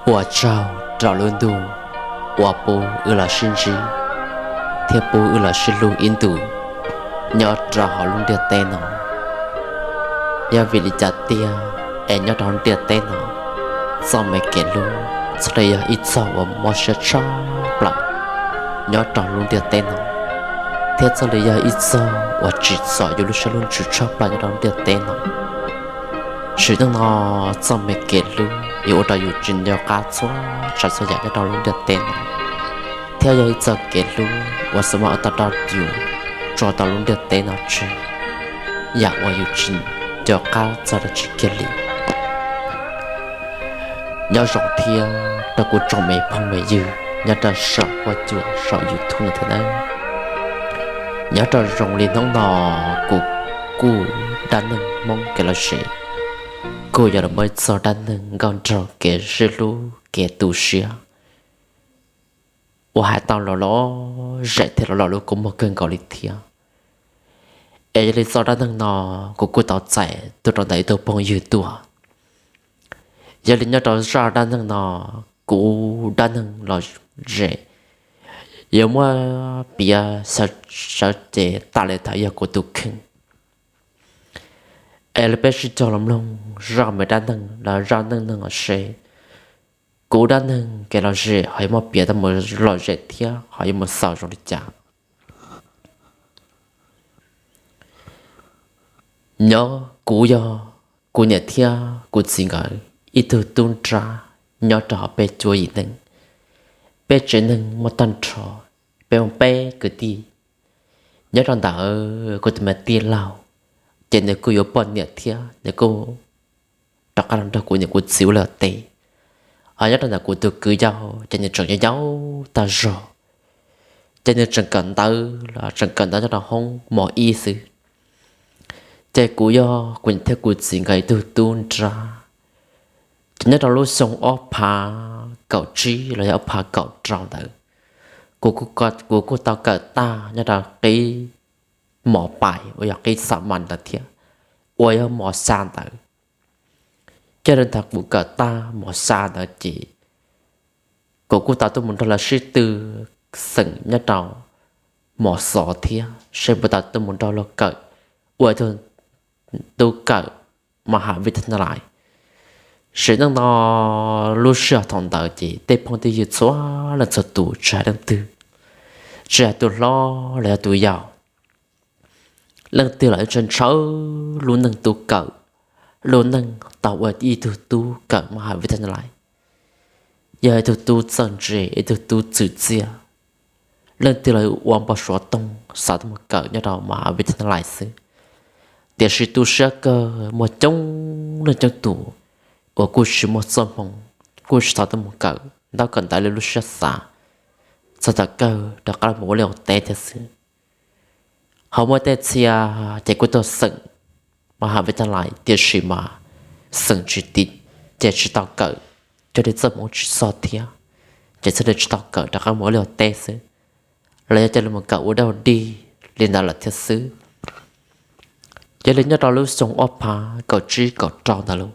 Ua tsaug rau lub ntuj uas pub wb los sib ntsib thiab pub wb los sib hlub ib ntus nyob rau hauv lub ntiaj teb no. Yog vim li cas tiag es nyob rau hauv ntiaj teb no, txoj me kev hlub thiaj li yog ib txoj uas mob siab tshaj plaws nyob rau lub ntiaj teb no, thiab thiaj li yog ib txoj uas tsim txom yus lub siab lub ntsws tshaj plaws nyob rau lub ntiaj teb no. Sim neej no, txoj me kev hlub yuav ua rau yus tsis nco qab txhua tsav txhua yam nyob rau lub ntiaj teb no, thiab yog ib txoj kev hlub uas xav mas ua tau rau yus tso tau lub ntiaj teb no tseg, yam uas yus tsis nco qab txog dab tsi kiag li. Nyob zoo thiab rau kuv tsoom me phooj me ywg nyob rau saum huab cua saum YouTube no thiab nawb. Nyob rau zoo li hnub no, kuv kuj dab neeg Hmoob kev lom zem kuj yuav los muaj ib txoj dab neeg nkauj nraug kev sib hlub kev tu siab uas hais tau los lom zem thiab los lom lub kua muag kawg nkaus li thiab. Es yog li txoj dab neeg no, kuv kuj tau txais tuaj rau ntawm ib tug phooj ywg tuaj. Yog li nyob rau zaj dab neeg no, kuv dab neeg lom zem yuav muab piav sawv cev tas li thaum yog kuv tus kheej. Es li peb sib cog los mloog zaj me dab neeg los zaj neej neeg no seb kuv dab neeg kev lom zem ho yuav muab piav tau mus lom zem thiab ho yuav mus xaus zoo li cas. Nyob kuv yog kuv niam thiab kuv txiv nkawd ib tug tub nrab nyob rau hauv peb cuab yim neeg. Peb tsev neeg muaj tag nrho peb muaj peb kwv tij. Nyob rau ntawd kuv tus me tij laug ces nws kuj yuav poj niam thiab nws kuj rov qab los nrog kuv niam kuv txiv ua liaj ua teb. Ho nyob rau ntawm kuv tus kwv yau ces nws tseem yau yau tag zog, ces nws tseem kawm ntawv los tseem kawm ntawv nyob rau hoob mos ib xwb. Ces kuv yog kuv niam thiab kuv txiv nkawd ib tug tub nrab. Ces nyob rau lub xyoo ob phav kaum tsib los yog ob phav kaum rau ntawd, kuv kuj tau kawm tag nyob rau qib mos pais uas yog qib xa mas ntawd thiab, uas yog mos xya ntawd. Ces li ntawd kuv kawm tag mos xya ntawd ces kuv kuj tau tuaj mus nrog lawv sib tw xeem nyob rau mos xov thiab seb puas tau tuaj mus nrog luag kawm ua ib tug tub kawm mas has vij thas nalais. Sim neej no lub sij hawm thaum ntawd ces tej phooj tej ywg txhua leej txhua tus tsis hais leej twg, tsis hais tus hlob los yog tus yau, leej twg los ntshaw ntshaw lub neej tub kawm, lub neej tau ua ib tug tub kawm mas has vij thas nalais. Yog ib tug tub txawj ntse, ib tug tub txwm txiaj, leej twg los ua npau suav toog xav tuaj mus kawm nyob rau mas has vij thas nalais xwb. Tiam sis tu siab kawg muaj coob leej coob tus uas kuj tsis muaj txoj hmoo, kuj tsis tau tuaj mus kawm ntaub kawm ntawv li lub siab xav, txog thaum kawg rov qab los mus ua liaj ua teb thiab xwb. Ho muaj tej txhia ces kuj tuaj xeem mas has vij thas nalais tiam sis mas xeem tsis tim, ces tsis tau kawm, cog li txoj hmoo tsis txog thiab, ces thiaj li tsis tau kawm rov qab mus ua liaj ua teb xwb, los yog coj li mus kawm ua dab ua dig li ntawd lawm thiab xwb. Yog li nyob rau lub xyoo ob phav kaum tsib kaum rau ntawd lauj,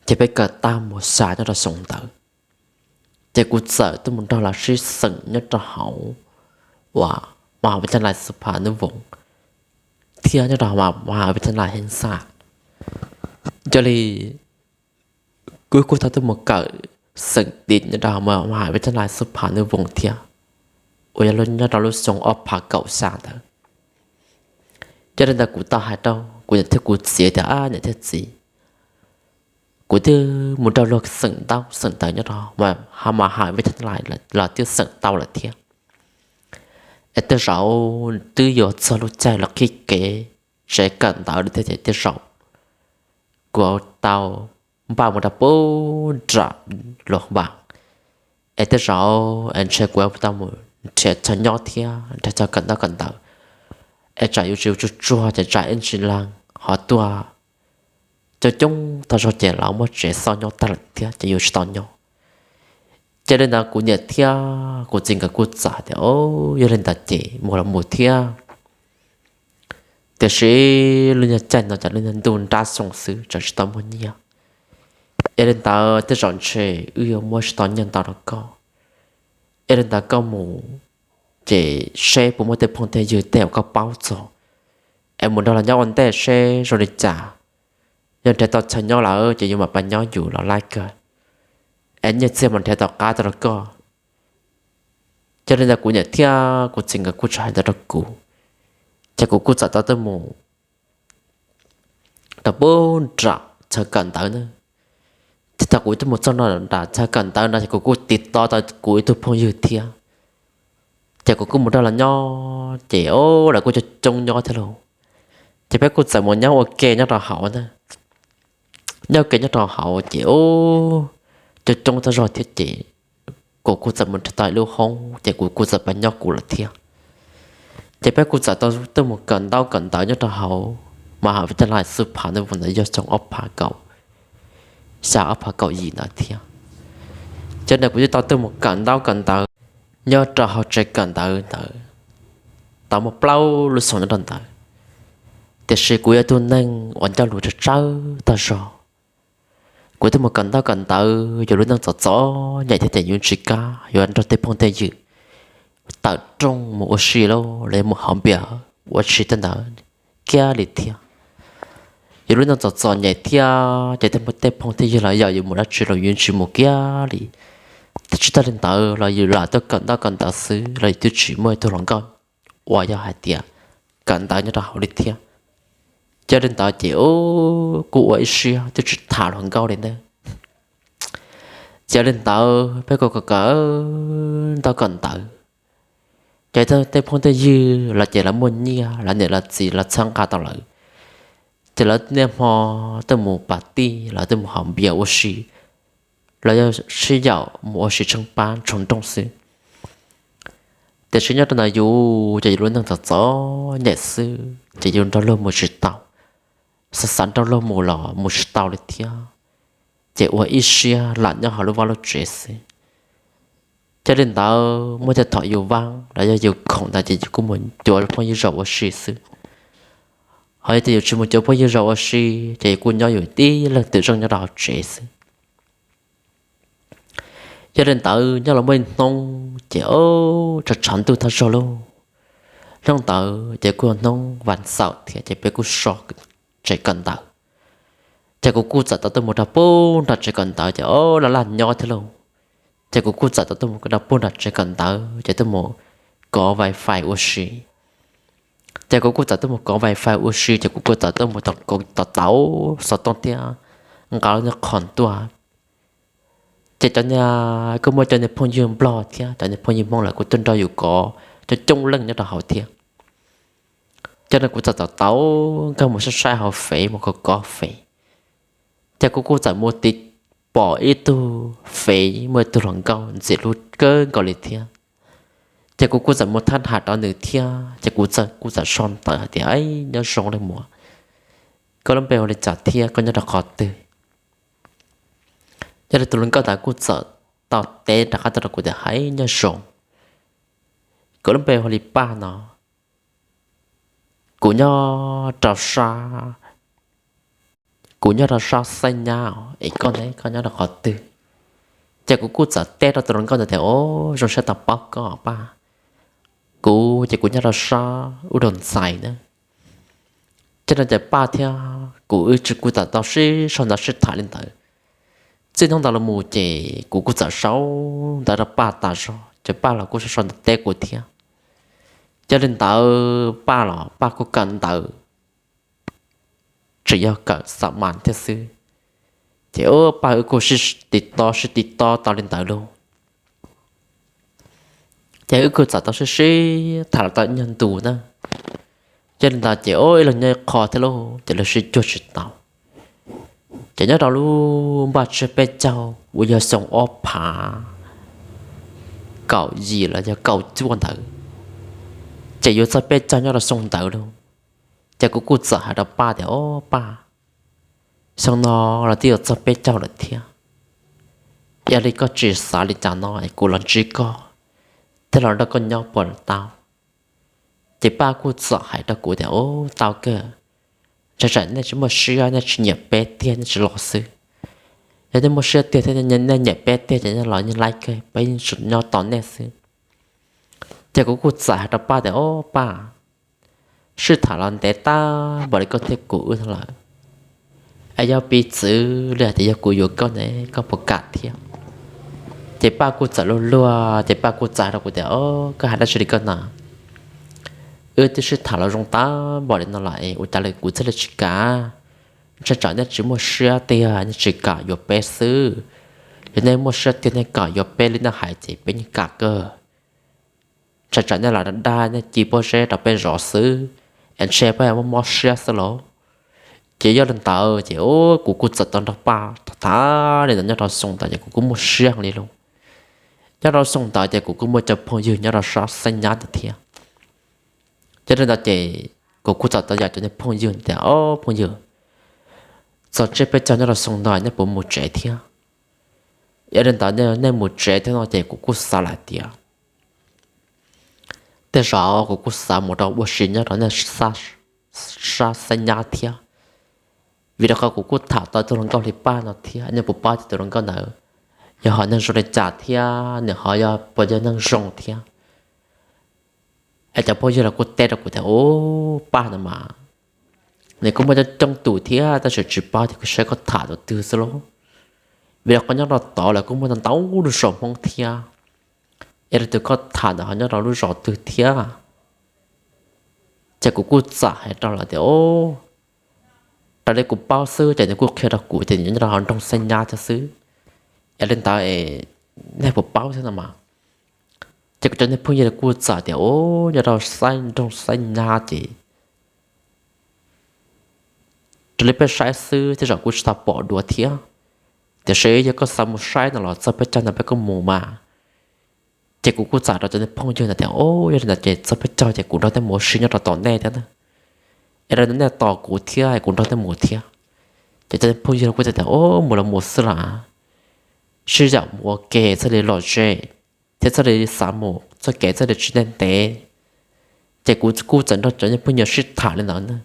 ces peb kawm tag mos xya nyob rau xyoo ntawd, ces kuv txawm tuaj mus nrog lawv sib xeem nyob rau hauv uas mas has vij thas nalais xu pha nub voos thiab nyob rau mas has vij thas nalais heev xaj. Yog li kuv kuj tau tuaj mus kawm xeem tim nyob rau mas has vij thas nalais xu pha nub voos thiab, uas yog nyob rau lub xyoo ob phav kaum xya ntawd. Yog li ntawd kuv tau hais rau kuv niam thiab kuv txiv tias, Ab niam thiab txiv, kuv twb mus nrog luag xeem ntaub xeem ntawv nyob rau mas has vij thas nalais los twb xeem tau lawm thiab. Es tej zaum twb yuav txog lub caij los qhib kev tsev kawm ntawv li thiab ces tej zaum kuv tau npaj mus rau pub nram luag npaj, es tej zaum es ntshe kuv tau mus nrhiav chaw nyob thiab nrhiav chaw kawm ntaub kawm ntawv, es tsam yuav tsis tsuag tsuag ces tsam ib ntsis leeg ho tuaj coob coob tag zog ces lawv muab tsev xauj nyob tag lawm thiab ces yuav tsis tau nyob. Ces li ntawd kuv niam thiab kuv txiv nkawd kuj txawm tias, Yog li ntawd ces mus los mus thiab. Tiam sis lub nyuag caij no ces lub nyuag ntuj nrab xyoo xwb tseem tsis tau muaj nyiaj. Yog li ntawd tej zaum ntshe wb yuav muab tsis tau nyiaj ntau rau koj. Yog li ntawd koj mus ces seb puas muaj tej phooj tej ywg tej uas koj paub txog es mus nrog los nyob ua ntej seb zoo li cas. Yog nrhiav tau chaw nyob lawm ces yuav mam pab nyob yus los laij kawg, es nyiaj txiag mas nrhiav tau qab tau rau koj. Ces li ntawd kuv niam thiab kuv txiv nkawd kuj tsis hais ntawd rau kuv, ces kuv kuj txawm tau tuaj mus rau pem nram chaw kawm ntawv na. Ces thaum kuv tuaj mus txog nram chaw kawm ntawv no ces kuv kuj tiv tauj tau kuv ib tug phooj ywg thiab. Ces kuv kuj mus nrog lawv nyob ces o, lawv kuj coob coob nyob thiab lauj. Ces peb kuj txawm mus nyob ua ke nyob rau hauv na. Nyob ua ke nyob rau hauv ces o, coob coob tag zog thiab ces kuv kuj txawm mus nrhiav tau ib lub hoob ces kuv kuj txawm pab nyob kuv lawm thiab. Ces peb kuj txawm tau tuaj mus kawm ntaub kawm ntawv nyob rau hauv mas hauv viv tas lais xub phav ntawd, ntawd yog xyoo ob phav kaum xya ob phav kaum yim ntawd thiab. Ces ntawd kuv twb tau tuaj mus kawm ntaub kawm ntawv nyob rau hauv tsev kawm ntawv ntawd tau muaj plaub lub xyoo nyob rau ntawd. Tiam sis kuv yog tus neeg uas ncauj lus tsawg tsawg tag zog. Kuv twb mus kawm ntaub kawm ntawv, yus lub neej txom txom nyem thiab ces yus tsis kam yuav nrog tej phooj tej ywg tawm rooj mus ua si lauj, los yog mus haus npias ua si tej ntawd kiag li thiab. Yus lub neej txom txom nyem thiab ces tej phooj tej ywg los yog yus mus dab tsi los yus tsis mus kiag li. Thiab tsis tag li ntawd los yus lam tuaj kawm ntaub kawm ntawv xwb los yus twb tsis muaj ib tug hluas nkauj uas yog hais tias kawm ntawv nyob rau hauv li thiab. Ces li ntawd ces kuj ua ib siab twb tsis tham hluas nkauj li ntag. Ces li ntawd peb kuj kawm ntaub kawm ntawv, ces tej phooj tej ywg los ces lawv muaj nyiaj, lawv niam lawv txiv lawv txhawb nqa tau lawv, ces lawv niaj hmo tuaj mus pas tij, lawv tuaj mus haus npias ua si, los yog sib yaum mus ua si tsheej pab tshoov nrooj xwb. Tiam sis nyob rau ntawm yus ces yus lub neej txom txom nyem xwb ces yus nrog luag mus tsis tau, xav xav nrog luag mus los mus tsis tau li thiab. Ces ua ib siab lam nyob hauv lub vaj lub tsev xwb. Ces li ntawd muaj tej thaum yus vav los yog yus khoom ntawd ces yus kuj mus cuag phooj ywg zaum ua si xwb. Ho yog tias yus tsis mus cuag phooj ywg zaum ua si ces yus kuj nyob yus tib leeg twm zeej nyob rau hauv tsev xwb. Yog li ntawd nyob los muaj ib hnub ces o, tshav tshav ntuj tag zog lauj. Hnub ntawd ces kuj yog hnub vas xaum thiab ces peb kuj so tsev kawm ntawv. Ces kuv kuj txawm tau tuaj mus rau pem nram tsev kawm ntawv ces o, laj laj nyob thiab lauj. Ces kuv kuj txawm tau tuaj mus rau pem nram tsev kawm ntawv ces tuaj mus kov wifi ua si. Ces kuv kuj txawm tuaj mus kov wifi ua si ces kuv kuj txawm tuaj mus tom tauv xov tooj thiab nqa lub niag qhov tuaj. Ces cov niag, kuj muaj cov niag phooj ywg nplog thiab cov niag phooj ywg hmoob lawv kuj tuaj nrog yus kov coob coob leej nyob rau hauv thiab. Ces no kuv txawm tau tau nkag mus saib saib hauv fev mus kov kov fev. Ces kuv kuj txawm mus tiv pom ib tug fev muaj ib tug hluas nkauj ntxim hlub kawg nkaus li thiab. Ces kuv kuj txawm mus thab ham rau nws thiab ces kuv kuj txawm sau ntawv hais tias, Nyob zoo leej muam, koj lub npe hu li cas thiab koj nyob rau qhov twg? Yog li tus hluas nkauj ntawd kuj txawm tau teb rov qab tuaj rau kuv tias, Hais nyob zoo, kuv lub npe hu li Paj no, kuv nyob rau sab, kuv nyob rau sab Xaij Nyab es koj ne, koj nyob rau qhov twg? Ces kuv kuj txawm teb rau tus hluas nkauj ntawd tias, O, zoo siab tau paub koj Paj, kuv ces kuv nyob rau sab ub rau ntxais na. Ces no ces Paj thiab kuv wb tsis kuj txawm tau sib sau ntawv sib tham li ntawd. Txij hnub ntawd los mus ces kuv kuj txawm sau ntawv rau Paj tas zog ces Paj los kuj sau sau ntawv teb kuv thiab. Yog li ntawd Paj los Paj kuj kawm ntawv tseem yog kawm xa mas thiab xwb. Ces Paj wb kuj sib tiv to sib tiv to tau li ntawd lauj. Ces wb kuj txawm tau sib sib tham los tau ib nyuag ntu na. Yog li ntawd ces ib leeg nyob ib qho thiab lauj ces lawv sib cuag tsis tau. Ces nyob rau lub npaj tsiab peb caug uas yog xyoo ob phav kaum yim los yog kaum cuaj ntawd, ces yuav txog peb caug nyob rau xyoo ntawd lauj. Ces kuv kuj txawm hais rau Paj tias, O Paj, xyoo no los twb yuav txog peb caug lawm thiab, yog li koj tsis xav li cas no es kuv los ntsib koj thiab los nrog koj nyob puas tau? Ces Paj kuj txawm hais rau kuv tias, O, tau kawg, tsam tsam nej tsis muaj siab, nej tsis nyiam peb tiag nej tsis los xwb. Yog nej muaj siab tiag thiab nej nyiam peb tiag ces nej los yeej laib kawg, peb yeej tsuas nyob tos nej xwb. Ces kuv kuj txawm hais rau Paj tias, Ob Paj, sib tham los ntev tag npaum li koj thiab kuv wb no lawm, es yog piv txwv li hais tias yog kuv yuav koj ne koj puas kam thiab? Ces Paj kuj txawm luag luag ces Paj kuj txawm hais rau kuv tias, Ob, koj hais dab tsi li koj na? Wb twb sib tham los zoo tag npaum li no lawm es ua cas li kuv thiaj li tsis kam? Ntshai tsam nej tsis muaj siab tiag nej tsis kam yuav peb xwb. Yog nej muaj siab tiag nej kam yuav peb li nej hais ces peb yeej kam kawg. Ntshai tsam nej lam dag nej ci pob zeb rau peb zov xwb, es ntshe peb yuav muaj mob siab xwb lauj. Ces yog li ntawd ces kuv kuj txawm tau nrog Paj tham li ntawd nyob rau xyoo ntawd ces kuv kuj muaj siab heev li lauj. Nyob rau xyoo ntawd ces kuv kuj muaj cov phooj ywg nyob rau sab Xeeb Nyab ntawd thiab. Ces li ntawd ces kuv kuj txawm tau yam cov niag phooj ywg tias, Ob phooj ywg, txog tsiab peb caug nyob rau xyoo no nej puas mus tsev thiab? Yog li ntawd nej mus tsev thiab no ces kuv kuj xav lawm tias tej zaum kuv kuj xav mus rau ua si nyob rau nej sab Xeeb Nyab thiab. Vim rau qhov kuv kuj tham tau tus hluas nkauj li Paj no thiab, nej puas paub tias tus hluas nkauj ntawd yog ho neeg zoo li cas thiab nws ho yog puas yog neeg zoo thiab. Es cov phooj ywg los kuj teb rau kuv tias, Ub, Paj no mas nws kuj muaj coob coob tus thiab tab sis tsis paub tias kuv saib koj tham tus twg xwb lauj. Vim rau qhov nyob rau tod lawv kuj muaj ntau ntau lub zos Hmoob thiab, es lub tus koj tham ntawd ho nyob rau lub zos twg thiab? Ces kuv kuj txawm hais rau lawv tias, Ub, raws li kuv paub xwb ces nws kuj qhia rau kuv tias nws nyob rau hauv nroog Xeeb Nyab thiab xwb. Es li ntawd es nej puas paub thiab no mas? Ces kuv cov niag phooj ywg kuj txawm tias, Ub, nyob rau sab nroog Xeeb Nyab ces raws li peb saib xwb tej zaum kuj tsis tau pom dua thiab. Tiam sis yog koj xav mus saib no los txog peb caug ntawd peb kuj mus mas. Ces kuv kuj txawm rau cov niag phooj ywg ntawd tias, Ub, yog li ntawd ces txog peb caug ces kuv nrog nej mus ua si nyob rau tom nej thiab na, es nej tos kuv thiab kuv nrog nej mus thiab. Ces cov niag phooj ywg kuj txawm tias, Ub, mus los mus xwb las, sib yaum mus ua ke thiaj li lom zem thiab thiaj li xav mus txoj kev thiaj li tsis ntev ntev. Ces kuv kuj txawm nrog cov niag phooj ywg sib tham li ntawd na.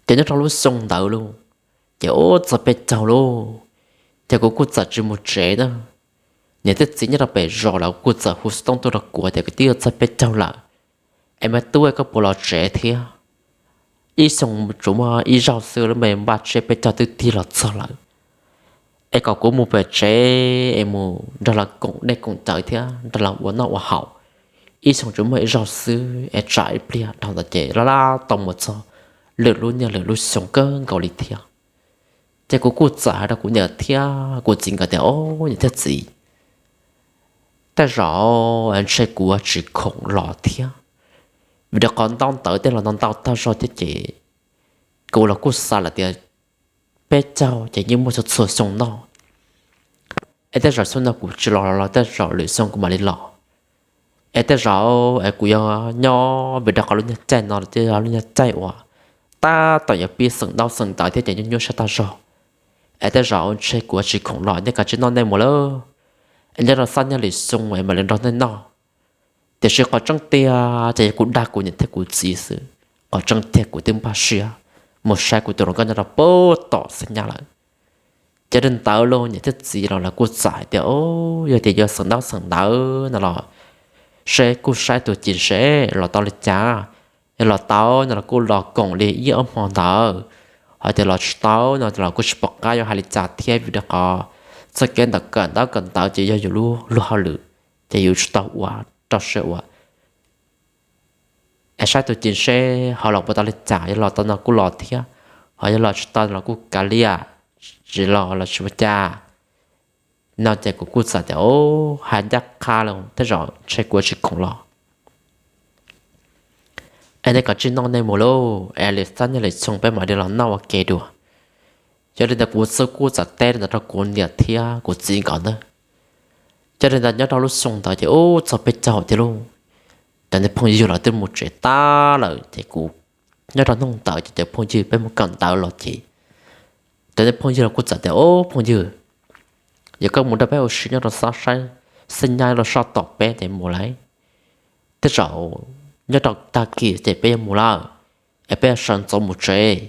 Ces nyob rau lub xyoo ntawd lauj, ces ub txog peb caug lauj, ces kuv kuj txawm tsis mus tsev na. Niam thiab txiv nyob rau pem zos lawv kuj txawm hu xov tooj tuaj rau kuv tias kwv tij, txog peb caug lawm, es me tub koj puas los tsev thiab? Ib xyoo tsuas muaj ib zaug xwb, lub me npaj tsiab peb caug twb tig los txog lawm, es kom kuv mus pem tsev es mus nrog lawv koom dej koom cawv thiab nrog lawv ua noj ua haus. Ib xyoo tsuas muaj ib zaug xwb es tsam ib pliag dhau ntawd ces laj laj tau mus txog lwm lub niaj lwm lub xyoo kawg nkaus li thiab. Ces kuv kuj txawm hais rau kuv niam thiab kuv txiv nkawd tias, Au, niam thiab txiv, tej zaum ntshe kuv tsis khoom los thiab, vim rau qhov ntaub ntawv tej los ntau ntau tag zog thiab ces kuv los kuj xav lawm tias peb caug ces yeej muaj txhua txhua xyoo noj, es tej zaum xyoo no kuv tsis los los tej zaum lwm xyoo kuv mam li los. Es tej zaum es kuv yuav nyob, vim rau qhov lub nyuag caij no los yog lub nyuag caij uas tab tom yuav pib xeem ntaub xeem ntawv thiab ces nyuaj nyuaj siab tag zog. Es tej zaum ntshe kuv tsis khoom los, nej kav tsij noj nej mus lauj, es nyob rau xab niaj lwm xyoo es mam li nrog nej noj. Tiam sis qhov tseeb tiag ces yog kuv dag kuv niam thiab kuv txiv xwb, qhov tseeb tiag kuv twb npaj siab mus saib kuv tus hluas nkauj nyob rau pem tom Xeeb Nyab lawm. Ces li ntawd los niam thiab txiv los lawv kuj txawm hais tias, Au, yog tias yuav xeem ntaub xeem ntawv no los seb kuj saib tus ci seb los tau li cas. Yog los tau no los kuj los koom li ib ob hmo ntawd, ho tias los tsis tau no los kuj tsis pom qab yuav hais li cas thiab, vim rau qhov txoj kev ntawm kawm ntaub kawm ntawv ces yog yus lub luag hauj lwm, ces yus tsis tau ua rau siab ua. Es saib tus ci seb ho los puas tau li cas, yog los tau no kuj los thiab, ho yog los tsis tau los kuj kav liam, tsis los los tsis ua cas. No ces kuv kuj txawm tias, Au, hais ncaj qha los tej zaum ntshe kuv tsis khoom los, es nej kav tsij noj nej mus lauj, es lwm xab niaj lwm xyoo peb mam li los noj ua ke dua. Yog li ntawd kuv kuj txawm teb li ntawd rau kuv niam thiab kuv txiv nkawd ntag. Yog li ntawd nyob rau lub xyoo ntawd ces ub txog peb caug thiab lauj, cov niag phooj ywg los twb mus tsev tag lawm ces kuv nyob rau hnub ntawd ces cov phooj ywg peb mus kawm ntawv los ces cov niag phooj ywg los kuj txawm tias, Au phooj ywg, yog koj mus nrog peb ua si nyob rau sab saib Xeeb Nyab los sab tom peb ces mus lauj. Tej zaum nyob rau tag kis ces peb yuav mus lawm, es peb yuav sawv ntxov mus tsev.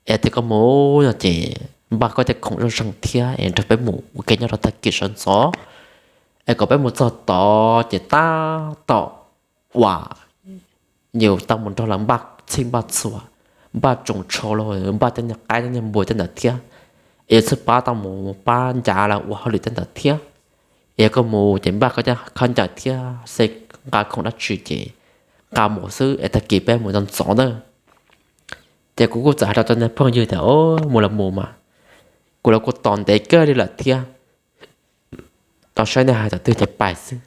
Es tias koj mus no ces npaj koj tej khoom zoj zeeg thiab es nrog peb mus ua ke nyob rau tag kis sawv ntxov, es kom peb mus txog tod ces tab tom uas yus tau mus nrog lawv npaj txhij npaj txhua, npaj tsoos tsho los npaj tej niag qaib tej niag npua tej ntawd thiab, es yuav txhij pab tau mus pab ncav lawv ua hauj lwm tej ntawd thiab. Es yog koj mus ces npaj koj tej khaub ncaws thiab xwb, nqa khoom dab tsi ces nqa mus xwb es tag kis peb mus ntxov ntxov ntawd. Ces kuv kuj txawm hais rau cov niag phooj ywg tias, o, mus los mus mas, kuv los kuj tos ntev kawg li lawm thiab, tau saib nej hais thaum twg ces pais xwb.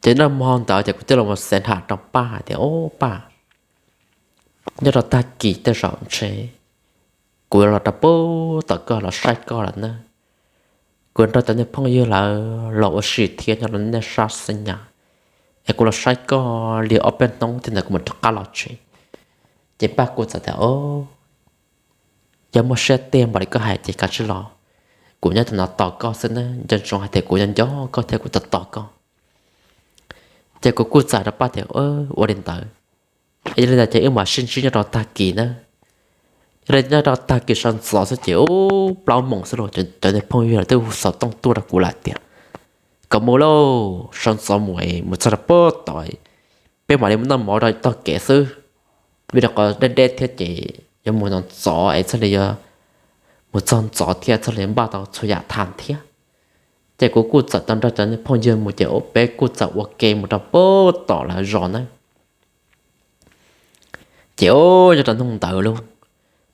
Ces noj hmo ntawd ces kuv thiaj los xav tham rau Paj hais tias, o, Paj, nyob rau tag kis tej zaum ntshe kuv yuav los rau pem tom koj los saib koj lawm na. Kuv nrog cov niag phooj ywg lawv los ua si thiab nyob rau nej sab xwb nyab, es kuv los saib koj li ob peb hnub thiab ntawd kuv mam rov qab los tsev. Ces Paj kuj txawm tias, o, yog muaj siab tiag npaum li koj hais ces kav tsij los, kuv nyob tom no tos koj xwb na, nco ntsoov hais tias kuv nyob nco koj thiab kuv tos tos koj. Ces kuv kuj txawm rau Paj tias, ua li ntawd, yog li ntawd ces wb mam sib ntsib nyob rau tag kis na. Yog li nyob rau tag kis sawv ntxov xwb ces ub plaub moos xwb los cov niag phooj ywg lawv twb hu xov tooj tuaj rau kuv lawm tias, kom mus lauj, sawv ntxov mus es mus txog rau pem tod, peb mam li mus noj mov rau tog kev xwb, vim rau qhov deb deb thiab ces yuav mus ntxov ntxov es thiaj li yuav mus txog ntxov thiab thiaj li npaj tau txhua yam tham thiab. Ces kuv kuj txawm tau nrog cov niag phooj ywg mus ces peb kuj txawm ua ke mus rau pem tom lawv zos na. Ces o, nyob rau hnub ntawd lauj,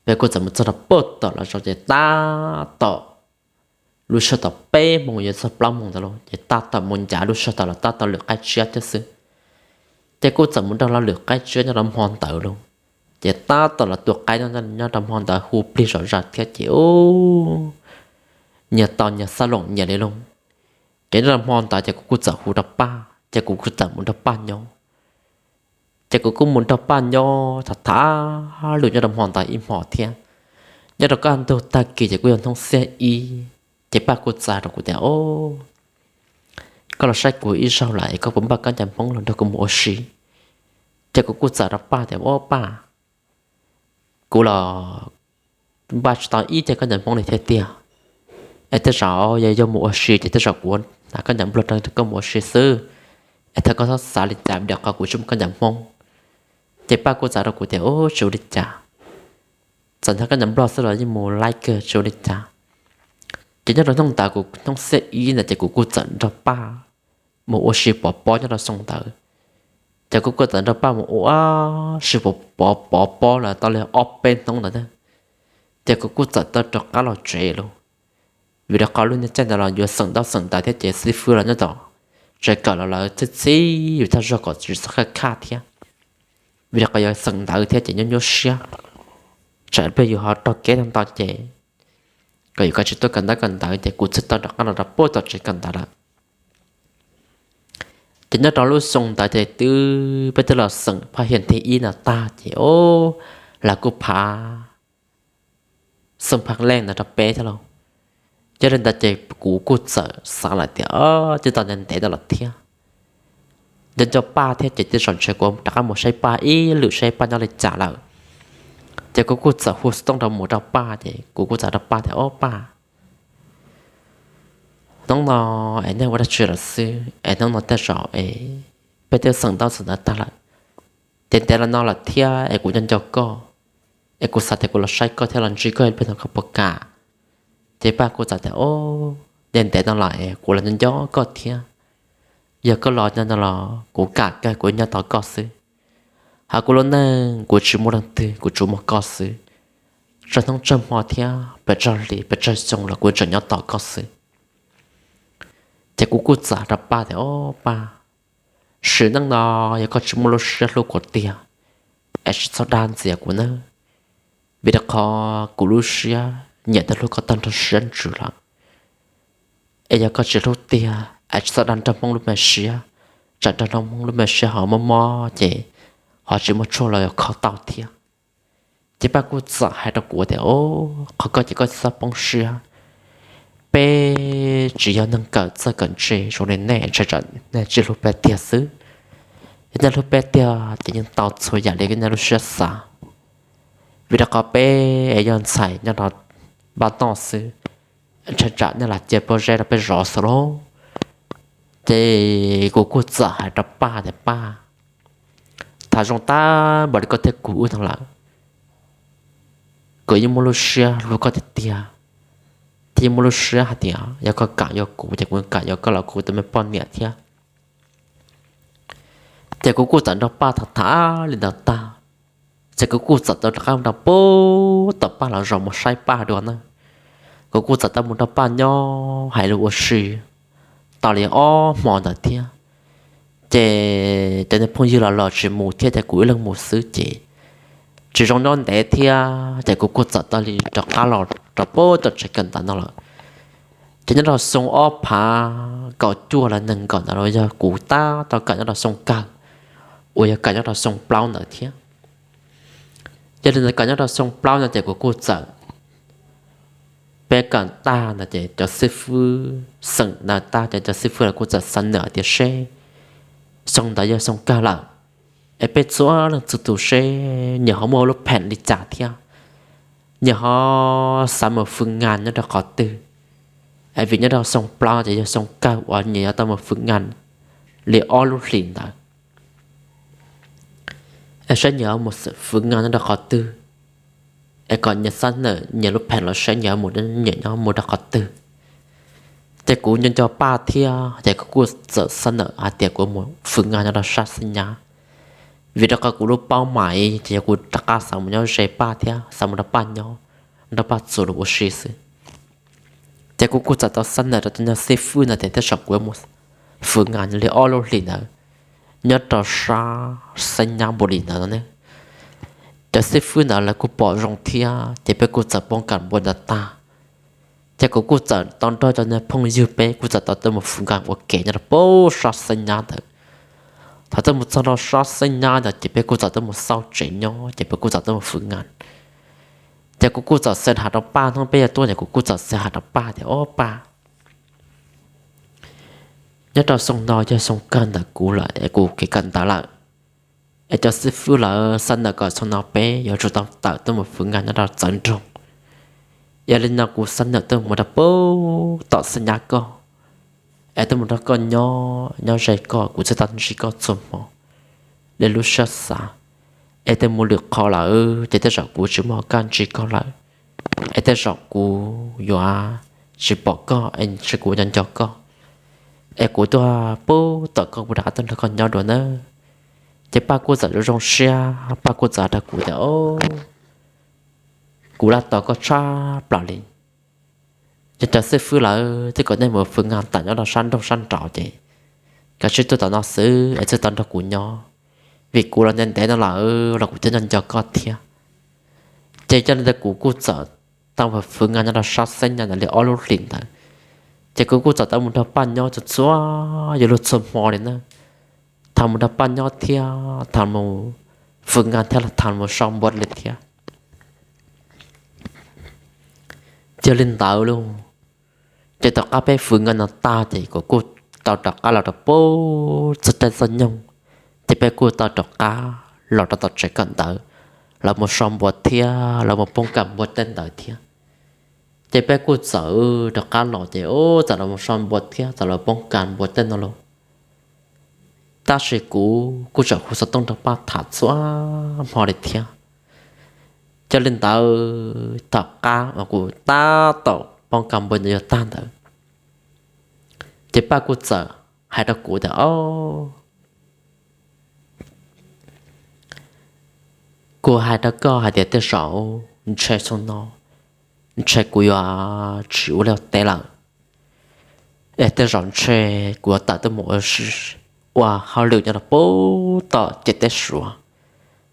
peb kuj txawm mus txog rau pem tom lawv zos ces tab tom lub sij hawm thaum peb moos yuav txog plaub moos ntawd lauj, ces tab tom mus ncav lub sij hawm thaum lawv tab tom lwm qaib tsiab thiab xwb. Ces kuj txawm mus nrog lawv lwm qaib tsiab nyob rau hmo ntawd lauj. Ces tab tom lawv tua qaib nyob rau hmo ntawd hu plig zom zaws thiab ces ub, nyias tos nyias xab loos nyias li lauj. Ces nyob rau hmo ntawd ces kuv kuj txawm hu rau Paj ces kuv kuj txawm mus nrog Paj nyob. Ces kuv kuj mus nrog Paj nyob tham tham lus nyob rau hmo ntawd ib hmos thiab. Nyob rau kaj ntug tag kis ces kuj yog hnub xiab ib, ces Paj kuj txawm hais rau kuv tias, o, koj los saib kuv ib zaug lawm es koj puas npaj khaub ncaws Hmoob los nrog kuv mus ua si? Ces kuv kuj txawm rau Paj tias, o Paj, kuv los npaj tsis tau ib ceg khaub ncaws Hmoob li thiab tiag. Es tej zaum yog yuav mus ua si ces tej zaum kuv hnav khaub ncaws Nplog rau koj mus ua si xwb. Es thov koj txhob xav li cas vim rau qhov kuv tsis muaj khaub ncaws Hmoob. Ces Paj kuj txawm rau kuv tias, u, tsis ua li cas, txawm hnav khaub ncaws Nplog xwb los yeej mus laib kawg, tsis ua li cas. Ces nyob rau hnub ntawd kuv hnub xiab ib ntawd ces kuv kuj txawm nrog Paj mus ua si pov pob nyob rau xyoo ntawd. Ces kuv kuj txawm nrog Paj mus ua si pov pob los tau li ob peb hnub ntawd na. Ces kuv kuj txawm tau rov qab los tsev lauj. Vim rau qhov lub niag caij ntawd los yuav xeem ntaub xeem ntawv thiab ces xib fwb los nyob tom tsev kawm los lawv txhib txhib yus thaj zog kom tsis txhob khaj khaj thiab. Vim rau qhov yuav xeem ntawv thiab ces nyuaj nyuaj siab, tsam pliag yus ho raug kev tau ntau ces kom yus kav tsij tuaj kawm ntaub kawm ntawv ces kuv thiaj tau rov qab los rau pem tom tsev kawm ntawv lawm. Ces nyob rau lub xyoo ntawd ces twb peb twb los xeem phaj hiam thib ib no tag ces o, lawv kuj phav xeem phaj leej ntawd rau peb thiab lauj. Yog li ntawd ces kuv kuj txawm xav lawm tias twb tau ntev ntev no lawm thiab, nco nco Paj thiab ces tej zaum ntshe kuv rov qab mus saib Paj ib lwm saib Paj nyob li cas lawm. Ces kuv kuj txawm hu xov tooj rau mus rau Paj ces kuv kuj txawm rau Paj tias, o Paj, hnub no es nej ua dab tsi lawm xwb es hnub no tej zaum es peb twb xeem ntaub xeem ntawv tag lawm, ces ntev los no lawm thiab es kuv nco nco koj, es kuv xav tias kuv los saib koj thiab los ntsib koj ib pliag no koj puas kam? Ces Paj kuj txawm tias, o, ntev ntev no los es kuv los nco nco koj thiab, yog koj los nyob no los kuv kam kawg kuv nyob tos koj xwb. Hos kuv lub neej kuv tsis muaj leej twg, kuv tsuas muaj koj xwb. Tsawg hnub tsawg hmo thiab pes tsawg hlis pes tsawg xyoo los kuv tseem nyob tos koj xwb. Ces kuv kuj txawm rau Paj tias, o Paj, sim neej no yog koj tsis muaj lub siab hlub kuv tiag es tsis txhob dag ntxias kuv nawb, vim rau qhov kuv lub siab nyiam thiab hlub koj tag nrho siab ntsws lawm. Es yog koj tsis hlub tiag es tsis txhob dag nrog Hmoob lub me siab, tsam nrog Hmoob lub me siab ho mob mob ces ho tsis muaj tshuaj los yuav kho tau thiab. Ces Paj kuj txawm hais rau kuv tias, o, qhov koj ces koj txhob poob siab, peb tsis yog neeg kawm txawj kawm ntse zoo li nej, ntshai tsam nej tsis hlub peb tiag xwb. Yog nej hlub peb tiag ces yeej tau txhua yam li nej lub siab xav. Vim rau qhov peb yog ntxhais nyob rau npaj noj xwb, ntshai tsam nej lam cia pob zeb rau peb zov xwb lauj. Ces kuv kuj txawm hais rau Paj tias, Paj, tham zoo tag npaum li koj thiab kuv wb no lawm, kuv yeej muaj lub siab hlub koj tiag tiag, thiab yeej muaj lub siab hais tias yog koj kam yuav kuv ces kuv kam yuav koj los kuv tus me poj niam thiab. Ces kuv kuj txawm nrog Paj tham tham li ntawd tag, ces kuv kuj txawm tau rov qab mus nrog pub tom Paj los zaum mus saib Paj dua na. Kuv kuj txawm tau mus nrog Paj nyob hais lus ua si tau li ob hmo ntawd thiab. Ces cov niag phooj ywg los los tsis mus thiab ces kuv ib leeg mus xwb ces tsis zoo nyob ntev thiab ces kuv kuj txawm tau li rov qab los rau pub tom tsev kawm ntawv no lawm. Ces nyob rau xyoo ob phav kaum cuaj los nees nkaum ntawd los yog kuv tab tom kawm nyob rau xyoo kawg, uas yog kawm nyob rau xyoo plaub ntawd thiab. Yog li ntawd kawm nyob rau xyoo plaub no ces kuv kuj txawm, peb kawm tag ntawd ces cov xib fwb xeem ntawd tag ces cov xib fwb los kuj txawm xav nawm tias seb xyoo ntawd yog xyoo kawg lawm es peb txhua leej txhua tus seb nyias ho muaj lub pheem li cas thiab, nyias ho xav mus fwm ngas nyob rau qhov twg. Es vim nyob rau xyoo plaub ces yog xyoo kawg uas nyias yuav tau mus fwm ngas li ob lub hlis ntawd. Es saib nyias mus fwm ngas nyob rau qhov twg, es kom nyias xav nawm nyias lub pheem los saib nyias mus, nyias nyob mus rau qhov twg. Ces kuv nco nco Paj thiab ces kuv kuj txawm xav nawm hais tias kuv mus fwm ngas nyob rau sab Xeeb Nyab, vim rau qhov kuv lub paub mas ces yog kuv rov qab xav mus nyob ze Paj thiab xav mus nrog Paj nyob, nrog Paj txuas lus ua si xwb. Ces kuv kuj txawm tau xav nawm rau cov niag xib fwb ntawd tias tej zaum kuv yuav mus fwm ngas li ob lub hlis ntawd nyob rau sab Xeeb Nyab npaum li ntawd no ne. Cov xib fwb ntawd lawv kuj pom zoo thiab ces peb kuj txawm poob kas npua ntawd tag. Ces kuv kuj txawm tau nrog cov niag phooj ywg peb kuj txawm tau tuaj mus fwm ngas ua ke nyob rau pem sab Xeeb Nyab ntawd. Thaum tuaj mus txog rau sab Xeeb Nyab ntawd ces peb kuj txawm tuaj mus xauj tsev nyob ces peb kuj txawm tuaj mus fwm ngas. Ces kuv kuj txawm xav has rau Paj, hnub peb yuav tuaj ces kuv kuj txawm xav has rau Paj tias, Ob Paj, nyob rau xyoo no yog xyoo kawg ntawm kuv lawm es kuv kev kawm ntawv lawm, es cov xib fwb lawv xav ntawm kom xyoo no peb yuav tsum tau tawm tuaj mus fwm ngas nyob rau txawv nroog. Yog li no kuv xav ntawm tuaj mus rau pem tom Xeeb Nyab koj, es tuaj mus nrog koj nyob, nyob ze koj, kuv thiaj tau ntsib koj txhua hmo li lub siab xav. Es tuaj mus lwm qhov lawm ces tej zaum kuv tsis muaj hauv kaj ntsib koj lawm, es tej zaum kuv yuav tsis pom koj es ntshe kuv nco nco koj, es kuv tuaj pem tom koj, kuv rov qab tuaj nrog koj nyob dua nawb. Ces Paj kuj txawm zoo zoo siab, Paj kuj txawm hais rau kuv tias, Ob, kuv laj tos koj tshaj plaws li. Ces cov xib fwb lawv twb kom nej mus fwm ngas tawm nyob rau sab nroog sab nraud ces kav tsij tuaj tom no xwb es thiaj tau nrog kuv nyob, vim kuv los ntev ntev no lawm los kuv thiaj nco nco koj thiab. Ces yog li ntawd kuv kuj txawm tau mus fwm ngas nyob rau sab Xeeb Nyab ntawd li ob lub hlis ntawd. Ces kuv kuj txawm tau mus nrog Paj nyob txhua txhua, yuav luag txhua hmo li na. Thaum mus nrog Paj nyob thiab thaum mus fwm ngas thiab los thaum mus so npua li thiab. Yog li ntawd lauj, ces tom qab peb fwm ngas no tag ces kuv kuj tau rov qab los rau pem txog caij txog nyoog, ces peb kuj tau rov qab los rau tom tsev kawm ntawv, los mus so npua thiab los mus poob kas npua tej ntawd thiab. Ces peb kuj txawm rov qab los ces txawm los mus so npua thiab txawm los poob kas npua tej no lauj. Tab sis kuv kuj tseem hu xov tooj nrog Paj tham txhua hmo li thiab. Yog li ntawd tom qab uas kuv tab tom poob kas npua ntawd yuav tag ntawd, ces Paj kuj txawm hais rau kuv tias, Ob, kuv hais rau koj hais tias tej zaum ntshe xyoo no ntshe kuv yuav tsis ua liaj teb lawm, es tej zaum ntshe kuv yuav tawm tuaj mus ua hauj lwm nyob rau pem tom ciam teb Suav,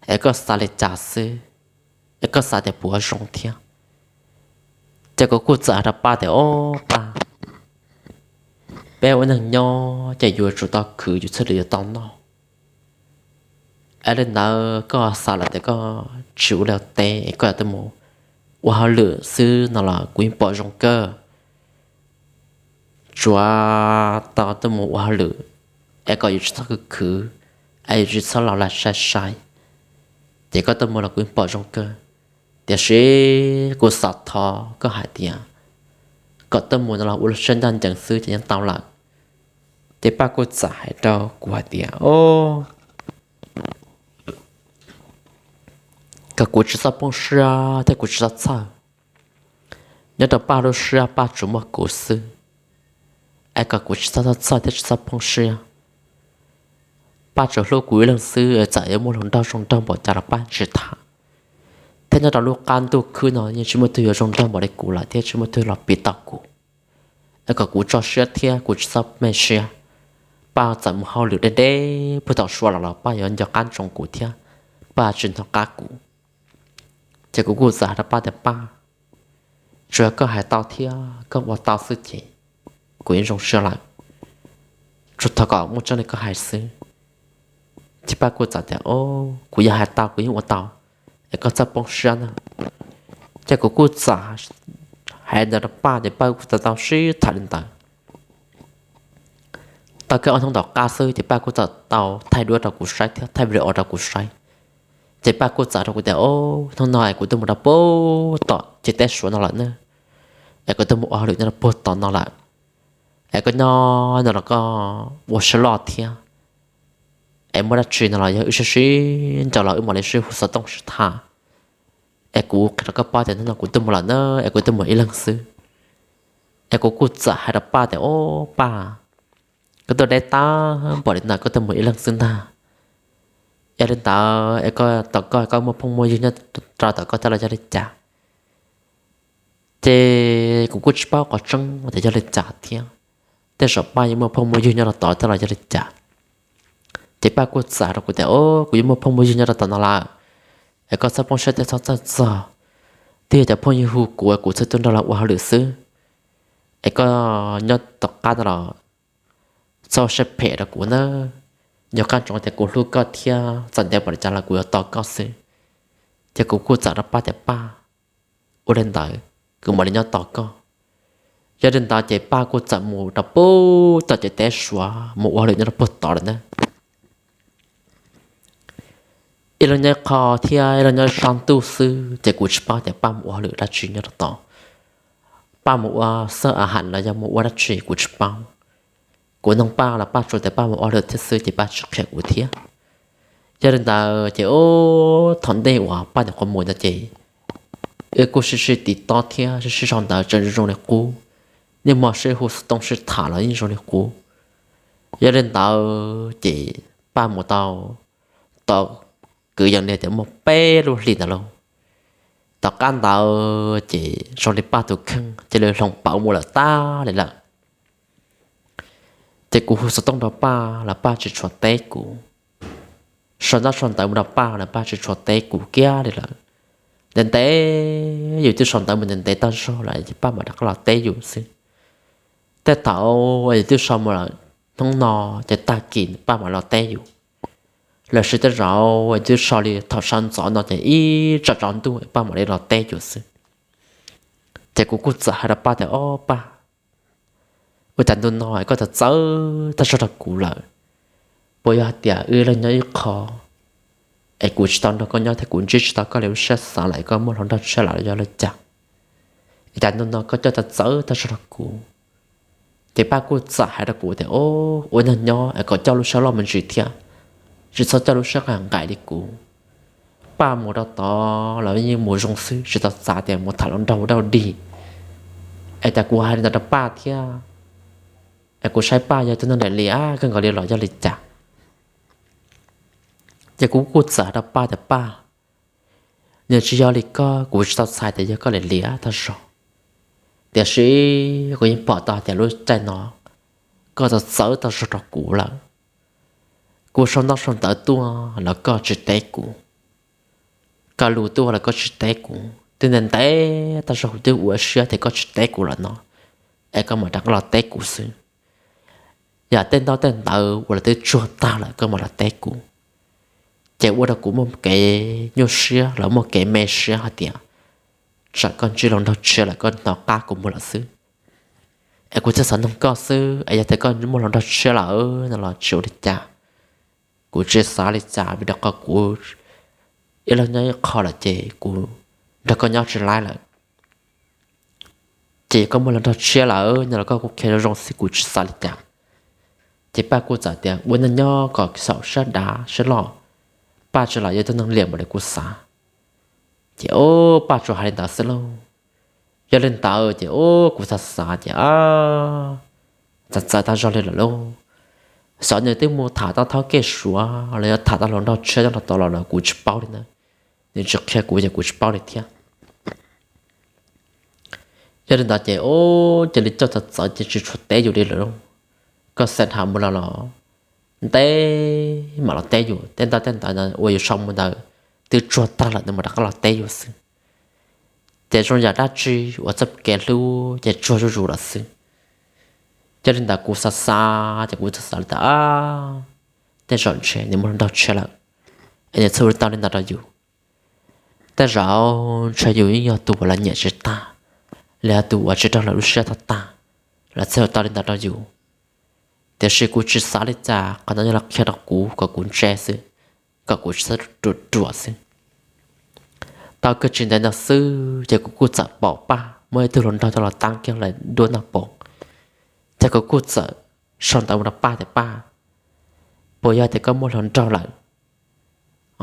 es koj xav li cas xwb, es koj xav tias puas zoo thiab? Ces kuv kuj txawm hais rau Paj tias, Ob Paj, peb ua neeg nyob ces yuav tsum tau khwv yus txoj lwm yuav tau noj. Es li ntawd koj xav lawm tias koj tsis ua liaj teb es koj yuav tuaj mus ua hauj lwm xwb no los kuv yeej pom zoo kawg. Tsuav tau tuaj mus ua hauj lwm es kom yus tsis txhob khwv khwv, es yus tsis txhob los lam sai sai, ces koj tuaj mus los kuv yeej pom zoo kawg. Tiam sis kuv xav thov koj hais tias kom tuaj mus no los ua lub siab ncaj ncees xwb ces yeej tau lawm. Ces Paj kuj txawm hais rau kuv hais tias, o, kom kuv tsis txhob poob siab thiab kuv tsis txhob txhawj. Nyob rau Paj lub siab Paj tsuas muaj kuv xwb, es kom kuv tsis txhob txhawj thiab tsis txhob poob siab. Paj tsuas hlub kuv ib leeg xwb, txawm yuav muaj hluas nraug zoo nraug npaum cas los Paj tsis tham. Thiab nyob rau lub qab ntuj khwb no yeej tsis muaj tug yuav zoo nraug npaum li kuv lawm thiab tsis muaj tug los piv tau kuv. Es kom kuv tso siab thiab kuv tsis txhob me siab. Paj txawm mus hauj lwm deb deb puag tom Suav los los Paj yuav nco qab ntsoov kuv thiab Paj tsis hnov qab kuv. Ces kuv kuj txawm hais rau Paj tias, Paj, tsuas yog koj hais tau thiab koj ua tau xwb ces kuv yeej zoo siab lawm. Tsuas thov kom muaj tseeb li koj hais xwb. Ces Paj kuj txawm tias, O, kuv yog hais tau kuv yeej ua tau, es koj txhob poob siab na. Ces kuv kuj txawm hais ntawd rau Paj ces Paj kuj txawm tau sib tham li ntawd. Tau kiag ob hnub tom qab xwb ces Paj kuj txawm tau thaij duab rau kuv saib thiab thaij video rau kuv saib. Ces Paj kuj txawm rau kuv tias, O, hnub no es kuv twb mus rau puag tom ciam teb Suav no lawm na, es kuv twb mus ua hauj lwm nyob rau puag tom no lawm, es koj nyob no los koj ua siab loj thiab, es muaj dab tsi no los yog wb sib sib nraus los wb mam li sib hu xov tooj sib tham. Es kuv qhia rau koj paub tias hnub no kuv twb mus lawm na, es kuv twb mus ib leeg xwb. Es kuv kuj txawm hais rau Paj tias, O, Paj, koj tuaj deb tag npaum li ntawd koj twb mus ib leeg xwb ntag. Yog li ntawd es koj tom koj koj muaj phooj muaj ywg nyob rau tom koj thiab los yog li cas? Ces kuv kuj tsis paub qhov tseeb tias yog li cas thiab, tej zaum Paj yeej muaj phooj muaj ywg nyob rau tod thiab los yog li cas. Ces Paj kuj txawm rau kuv tias, O, kuv yeej muaj phooj muaj ywg nyob rau tom no lawm, es koj txhob poob siab thiab txhob txhawj txog. Twb yog cov phooj ywg hu kuv es kuv thiaj tuaj nrog lawv ua hauj lwm xwb. Es koj nyob tom qab no los txhob siab phem rau kuv na. Nco qab ntsoov tias kuv hlub koj thiab txawm ntev npaum li cas los kuv yuav tos koj xwb. Ces kuv kuj txawm rau Paj tias, Paj, ua li ntawd kuv mam li nyob tos koj. Yog li ntawd ces Paj kuj txawm mus rau puag tom ciam teb Suav mus ua hauj lwm nyob rau puag tod lawm na. Ib leeg nyob ib qho thiab ib leeg nyob ib sab ntuj xwb ces kuv tsis paub tias Paj mus ua hauj lwm dab tsi nyob rau tod. Paj mus ua xawb a ham los yog mus ua dab tsi kuv tsis paub. Kuv noog Paj los Paj tsuas tias Paj mus ua hauj lwm thiab xwb ces Paj tsis qhia kuv thiab. Yog li ntawd ces ub thaum ntej uas Paj nyuam qhuav mus ntawd ces wb kuj sib sib tiv tob thiab sib sib sau ntawv tseem zoo zoo li qub, niaj hmo sib hu xov tooj sib tham los yeej zoo li qub. Yog li ntawd ces Paj mus tau, tau kwv yees li tias muaj peb lub hlis ntawd lauj. Tom qab ntawd ces zoo li Paj tus kheej cia li hloov pauv mus lawm tag li lawm. Ces kuv hu xov tooj rau Paj los Paj tsis tshua teb kuv, sau ntaub sau ntawv mus rau Paj los Paj tsis tshua teb kuv kiag li lawm. Ntev ntev yus twb sau ntawv mus ntev ntev tag zog lawm ces Paj mam rov qab los teb yus xwb. Tej thaum yus twb sau mus lawm hnub no ces tag kis Paj mam los teb yus, los sis tej zaum yus twb sau li thaum sawv ntxov no ces ib tsam tsaus ntuj Paj mam li los teb yus xwb. Ces kuv kuj txawm hais rau Paj tias, Ob Paj, ua cas ntu no koj txawv txawv tag zog rau kuv lawm? Puas yog hais tias wb ib leeg nyob ib qho es kuv tsis tau nrog koj nyob thiab kuv ntsib tsis tau koj li lub siab xav lawm es koj muaj hluas nraug tshiab lawm los yog li cas? Es cas ntu no koj coj txawv txawv tag zog rau kuv? Ces Paj kuj txawm hais rau kuv tias, Ua neej nyob es kom coj lub siab loj me ntsis thiab, tsis txhob coj lub siab nqaim nqaim li kuv. Paj mus rau tod los yeej mus zoo xwb, tsis tau xav tias mus tham hluas nraug ua dab ua dig. Es cas kuv hais li ntawd rau Paj thiab, es kuv saib Paj yog tus neeg daim liam kawg nkaus li los yog li cas? Ces kuv kuj txawm hais rau Paj tias, Paj, nws tsis yog li koj, kuv tsis tau txhais tias yog koj daim liam tag zog, tiam sis kuv yeej pom tau hais tias lub caij no koj txawv txawv tag zog rau kuv lawm. Kuv sau ntaub sau ntawv tuaj los koj tsis teb kuv, koj lus tuaj los koj tsis teb kuv, twb ntev ntev tag zog kuv twb ua siab tias koj tsis teb kuv lawm no, es koj mam rov qab los teb kuv xwb. Yam tej ntaub tej ntawv uas lawv twb tsuag tag lawm koj mam los teb kuv, ces ua rau kuv muaj kev nyuaj siab los muaj kev me siab hais tias tsam koj ntsib hluas nraug tshiab lawm koj hnov qab kuv mus lawm xwb. Es kuv thiaj xav noog koj xwb, es yog tias koj muaj hluas nraug tshiab lawm no los tsis ua li cas, kuv tsis xav li cas vim rau qhov kuv ib leeg nyob ib qho lawm ces kuv nrog koj nyob tsis laib lawm. Ces koj muaj hluas nraug tshiab lawm no los koj kuj qhia zoo zoo xwb, kuv tsis xav li cas. Ces Paj kuj txawm tias ua neej nyob kom xyaum siab dav siab loj, Paj tsis lam yog tus neeg liam npaum li kuv xav. Ces o, Paj tsuas hais li ntawd xwb lauj. Yog li ntawd ces o, kuv xav xav ces a, txawv txawv tag zog li lawm lauj. Xyov nws twb mus tham tau thoob kev suav los yog tham tau hluas nraug tshiab nyob rau tod los los kuv tsis paub li ntawd. Nws tsis qhia kuv ces kuv tsis paub li thiab. Yog li ntawd ces o, cia li coj txawv txawv ces tsis tshua teb yus li lawm lauj. Koj xa dhau mus los los ntev mam los teb yus, tej ntaub tej ntawv ua yus sau mus ntawd twb tsuag tag lawm nws mam rov qab los teb yus xwb. Ces zoo yam dab tsi uas txoj kev hlub ces tsuag zuj zus lawm xwb. Yog li ntawd kuv xav xav ces kuv txawm xav li ntawd, tej zaum ntshe nws muaj hluas nraug tshiab lawm es nws thiaj ua tau li ntawd rau yus. Tej zaum ntshe yus yeej yog tus uas lawv nyiam tsis tag, los yog tus uas tsis raug lawv lub siab tag tag, lawv thiaj ua tau li ntawd rau yus. Tiam sis kuv tsis xav li cas, qhov no yog lawv qhia rau kuv kom kuv ntse xwb, kom kuv tsis txhob ruam ruam xwb. Tau kiag tsis ntev ntawd xwb ces kuv kuj txawm pom Paj muaj ib tug hluas nraug coj los teeb kiag lawv duab noj pob. Ces kuv kuj txawm sau ntawv mus rau Paj tias Paj, puas yog tias koj muaj hluas nraug lawm?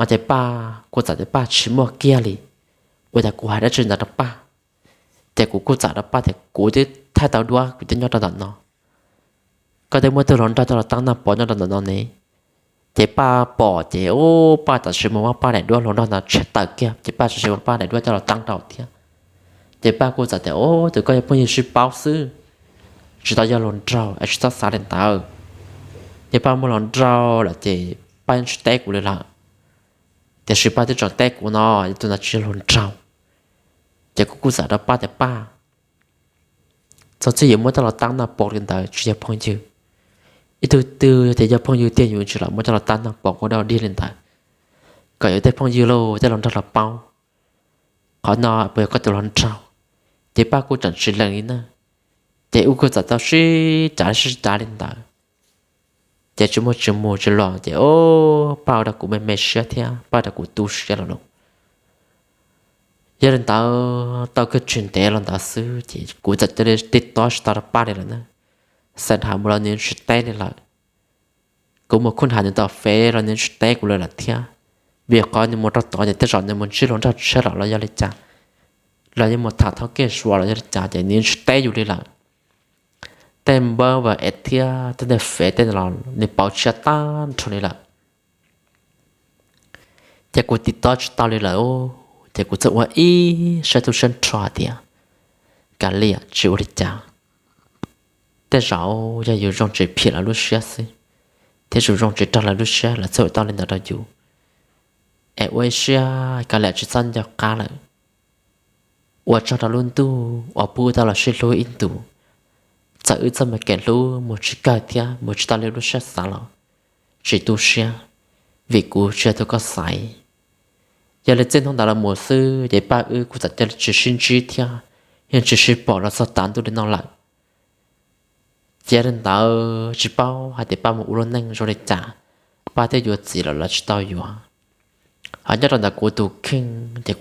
Ces Paj kuj txawm tias Paj tsis muaj kiag li, ua cas kuv hais dab tsi ntawd rau Paj. Ces kuv kuj txawm rau Paj tias kuv twb thaij tau duab kuv twb nyob rau ntawm no, koj twb muaj ib tug hluas nraug coj los teeb noj pob nyob rau ntawm no ne. Ces Paj pom ces o, Paj tam sim mus muab Paj daim duab hluas nraug ntawd tshem tawm kiag ces Paj tam sim muab Paj daim duab coj los teeb rau thiab. Ces Paj kuj txawm tias o, tus koj yog phooj ywg sib paub xwb, tsis tau yog hluas nraug es tsis txhob xav li ntawd. Yog Paj muaj hluas nraug lawm ces Paj yeej tsis teb kuv li lawm. Tiam sis Paj twb tseem teb kuv no, yog tus ntawd tsis yog hluas nraug. Ces kuv kuj txawm rau Paj tias Paj, txog txij yuav muab coj los teeb noj pob li ntawd tsis yog phooj ywg. Ib tug twg yog tias yog phooj ywg tiag yus tsis lam muab coj los teeb noj pob kuj dau dig li ntawd, kom yus tej phooj ywg los tej hluas nraug los paub. Qhov no puas yog koj tus hluas nraug? Ces Paj kuj tseem tsis lees li na. Ces wb kuj txawm tau sib cav sib cav li ntawd, ces tsis muaj tsis mus tsis los ces o, Paj ua rau kuv me me siab thiab Paj ua rau kuv tu siab los lauj. Yog li ntawd tau kiag tsis ntev los ntawd xwb ces kuv txawm cia li tib tob tsis tau rau Paj li lawm na. Xa dhau mus los nws tsis teb li lawm. Kuv mus khub tham nws tom Fev los nws tsis teb kuv li lawm thiab. Vim qhov nws mus rau tod ces tej zaum nws mus ntsib hluas nraug tshiab los los yog li cas, los yog mus tham thoob kev suav los yog li cas ces nws tsis teb yus li lawm. Tej npawb vas es thiab tej ntawd Fev tej los nws pauv tshiab tag nrho li lawm. Ces kuv tib tob tsis tau li lawm, ces kuv txawm ua ib siab tu siab nrho hais tias kav liam tsis ua li cas. Tej zaum yog yus zoo tsis phim lawv lub siab xwb, thiab yus zoo tsis raug lawv lub siab lawv thiaj ua tau li ntawd rau yus. Es ua ib siab kav liam tsis txhob nco qab lawm. Ua tsaug rau lub ntuj uas pub wb tau los sib hlub ib ntus. Txawm wb txoj me kev hlub mus tsis kawg thiab mus tsis tau li lub siab xav los tsis tu siab, vim kuv tsis yog tus koj xaiv. Yog li txij hnub ntawd los mus xwb ces Paj wb kuj txawm cia li tsis sib ntsib thiab, yeej tsis sib pom los txog tav ntuj li no lawm. Ces yog li ntawd tsis paub hais tias Paj mus ua lub neej zoo li cas, Paj thiaj yuav txiv los los tsis tau yuav. Ho nyob rau ntawm kuv tus kheej ces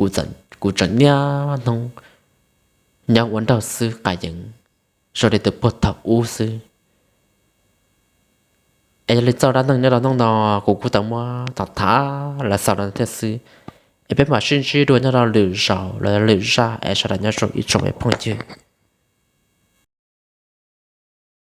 kuv tseem niaj hnub nyob ua nraug xwb qas yeev zoo li tus puag thaum ub xwb. Es yog li txoj dab neeg nyob rau hnub no kuv kuj tau muab tham tham los xaus li no thiab xwb. Es peb mam sib ntsib dua nyob rau lwm zaus los lwm zaj es sawv daws nyob zoo ib tsoom me phooj ywg.